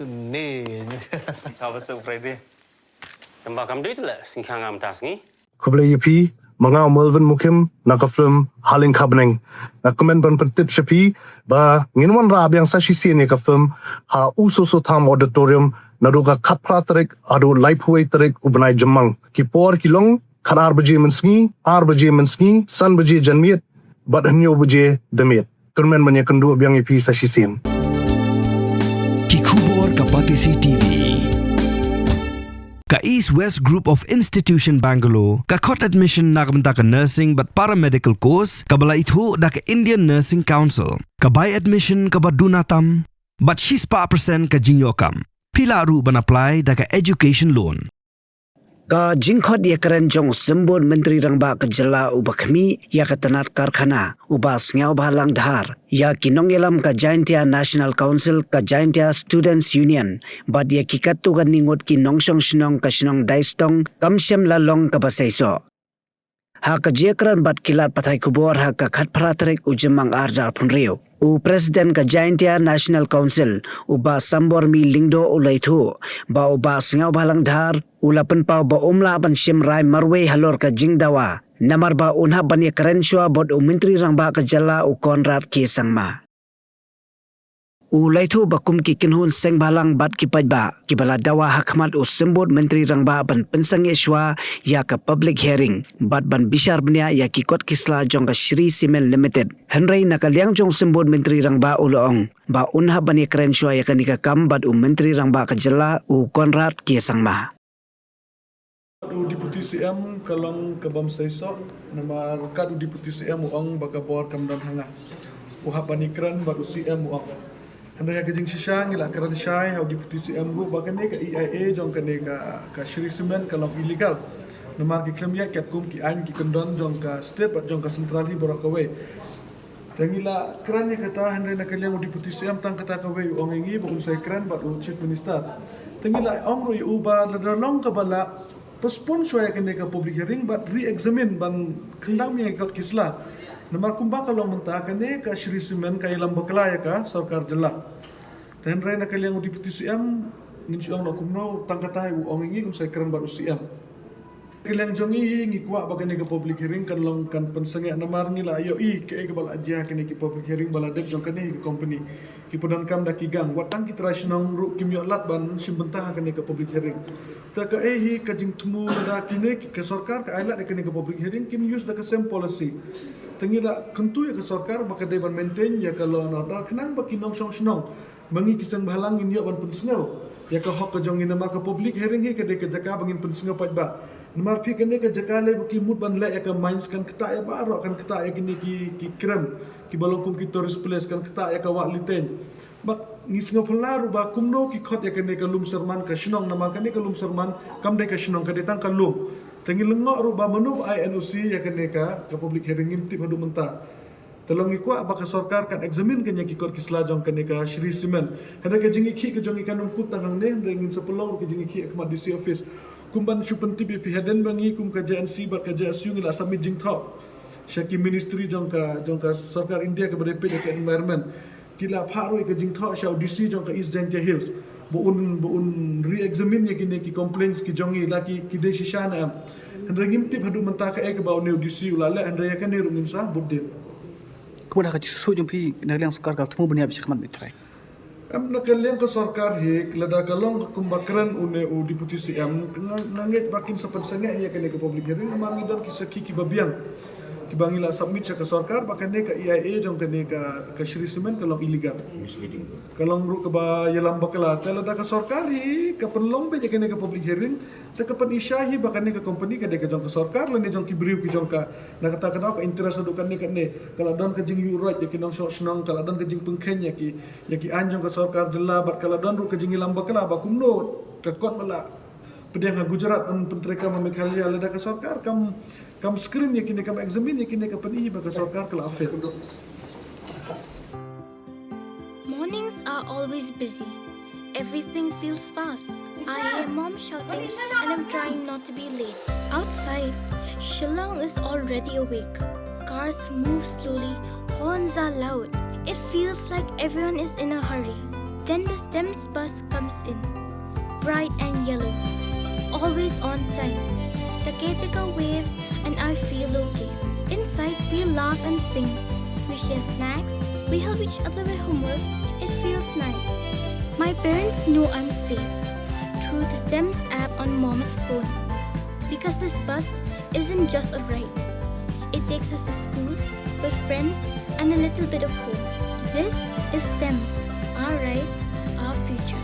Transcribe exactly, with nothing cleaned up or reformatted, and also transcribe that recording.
Ni. Kaba su Friday. Tamba kam dei le sing khang am tas ngi. Khublei ïa phi, ma nga u Melvin Mukim, na ka film Haleng Khabneng. Nga kmen ban pyntip sha phi ba ngin wanrah biang sa shisien ïa ka film ha U Soso Tham Auditorium naduh ka khatphra tarik haduh laiphew wei tarik u bnai Jymmang. Ki por ki long khatar baje mynsngi, ar baje mynsngi, san baje janmiet bad hynñiew baje damiet. Kyrmen ban ïakynduh biang ïa phi sa shisien. Ki khubor ka Batesi TV. Ka East West Group of Institution Bangalore ka khot admission na ka bynta ka nursing bad paramedical course kaba la ithuh da ka Indian Nursing Council. Ka bai admission kaba duna tam bad shispah percent ka jingïoh kam. Phi lah ruh ban apply da ka education loan. Ka jingkhot ïakren jong u Symbud Myntri Rangbah ka jylla uba khmih ïa ka tnat karkhana, u Bah Sniawbhalang Dhar, ïa ki nongïalam ka Jaintia National Council, ka Jaintia Students Union bad ïa ki katto katne ngut ki nongshong shnong ka shnong Daistong kam shym la long kaba seisoh. Ha ka jingïakren bad ki lad pathai khubor ha ka khatphra tarik u Jymmang arhajar arphew hynriew, u President ka Jaintia National Council, u Bah Sambormi Lyngdoh, u la ïathuh ba u Bah Sniawbhalang Dhar u la pynpaw ba um lah ban shim rai marwei halor ka jingdawa namar ba un hap ban ïakren shuwa bad u Myntri Rangbah ka jylla, u Conrad K Sangma. U la ïathuh ba kum ki kynhun seng bhalang bad ki paidbah kiba la dawa ha khmat u Symbud Myntri Rangbah ban pynsangeh shuwa ïa ka public hearing bad ban bishar bniah ïa ki kot ki sla jong ka Shree Cement Limited. Hynrei na ka liang jong u Symbud Myntri Rangbah u la ong ba un hap ban ïakren shuwa ïa kane ka kam bad u Myntri Rangbah ka jylla, u Conrad K Sangma. U Deputy C M ka long ka bym seisoh, namar kat u Deputy C M u ong ba ka bor kam don ha nga. U hap ban ïakren bad u C M, u ong. Hynrei ha ka jingshisha ngi la kren shai ha u Deputy C M ruh ba kane ka E I A jong kane ka, ka Shree Cement ka long illegal. Namar ki khlem ïaid katkum ki aiñ ki kyndon jong ka state bad jong ka central hi baroh kawei. Te ngi la kren ïa kata, hynrei na ka liang u Deputy C M tang kata kawei u ong ïa ngi ba un sa ïakren bad u Chief Minister. Te ngi la ong ruh ïa u ba lada long kaba la postpone shuwa ïa kane ka public hearing bad re-examine ban khyndang biang ïa ki kot ki sla. Namar kumba ka long mynta kane ka Shree Cement ka ïalam bakla ïa ka sorkar jylla. Te hynrei na ka liang u Deputy C M ngin shu ong noh kumno, tang kata hi u ong ïa ngi un sa ïakren bad u C M. Ka liang jong ngi, ngi kwah ba kane ka public hearing kan long kan pynsangeh namar ngi la ïohi kaei kaba la jia ha kane ki public hearing ba la dep jong kane hi ka company. Ki pyndonkam da ki gang, wat tang ki trai shnong ruh kim ïoh lad ban shim bynta ha kane ka public hearing. Te kaei hi ka jingthmu lada kine ki, ka sorkar ka ai lad ïa kane ka public hearing, kin use da ka same policy. Te ngi la kyntu ïa ka sorkar ba ka dei ban maintain ïa ka law and order khnang ba ki nongshong shnong, ma ngi ki seng bhalang ngin ïoh ban pynsngew ïa ka hok ka jong ngi, namar ka public hearing hi ka dei ka jaka ba ngin pynsngew paidbah. Namar phi, kane ka jaka lei ba ki mut ban leh ïa ka mines kan ktah ïa baroh, kan ktah ïa kine ki, ki krem kiba long kum ki tourist place, kan ktah ïa ka Wah Litein. Bad ngi sngewphylla ruh ba kumno ki khot ïa kane ka Lum Serman ka shnong, namar kane ka Lum Serman kam dei ka shnong, ka dei tang ka lum. Te ngi lyngngoh ruh ba mano ba ai N O C ïa kane ka, ka public hearing ngim tip haduh mynta. Te long ngi kwah ba ka sorkar kan examine kane ki kot ki sla jong kane ka Shree Cement. Hynrei ka jingïakhih ka jong ngi kan ym kut tang hangne, hynrei ngin sa pynlong ruh ka jingïakhih ha khmat D C office. Kum ban shu pyntip ïa phi, hadien ba ngi kum ka J N C bad ka J S U ngi la submit jingthoh sha ki ministry jong ka, jong ka sorkar India kaba dei peit ïa ka environment. Ki la phah ruh ïa ka jingthoh sha u D C jong ka East Jaintia Hills ba un, ba un re-examine ïa kine ki complaints ki jong ngi, la ki, ki dei shisha ne em. Hynrei ngim tip haduh mynta kaei kaba une u D C u la leh, hynrei ïa kane ruh ngin sa bud dien. Kumno ha ka jingsuh jong phi na ka liang sorkar, ka thmu ban ïa phi sha khmat, Myntri? Em, na ka liang ka sorkar hi, lada ka long kumba kren une u Deputy C M, nga, nga ngeit ba kin sa pynsangeh ïa kane ka public hearing namar ngi don ki sakhi kiba biang kiba ngi la submit sha ka sorkar ba kane ka E I A jong kane ka, ka Shree Cement ka long illegal. Misleading. Ka long ruh kaba ïalam bakla. Te lada ka sorkar hi ka pynlong beit ïa kane ka public hearing, te ka pyni shai hi ba kane ka company ka dei ka jong ka sorkar lane jong ki briew ki jong ka. Na kata ka daw ka interest haduh katne katne. Ka la don ka jingïuhroit ïa ki nongshong shnong, ka la don ka jingpynkheiñ ïa ki, ïa ki aiñ jong ka sorkar jylla, bad ka la don ruh ka jingïalam bakla ba kumno ka kot ba la pdiang ha Gujarat yn pyntreikam ha Meghalaya. Lada ka sorkar kam, kam screen ïa kine, kam examine ïa kine, ka pyni hi ba ka sorkar ka la fail. Mornings are always busy. Everything feels fast. I hear mom shouting and I'm trying not to be late. Outside, Shillong is already awake. Cars move slowly, horns are loud. It feels like everyone is in a hurry. Then the STEMS bus comes in, bright and yellow, always on time. The caretaker waves and I feel okay. Inside, we laugh and sing. We share snacks. We help each other with homework. It feels nice. My parents know I'm safe through the STEMS app on mom's phone. Because this bus isn't just a ride. It takes us to school, with friends, and a little bit of hope. This is STEMS, our ride, our future.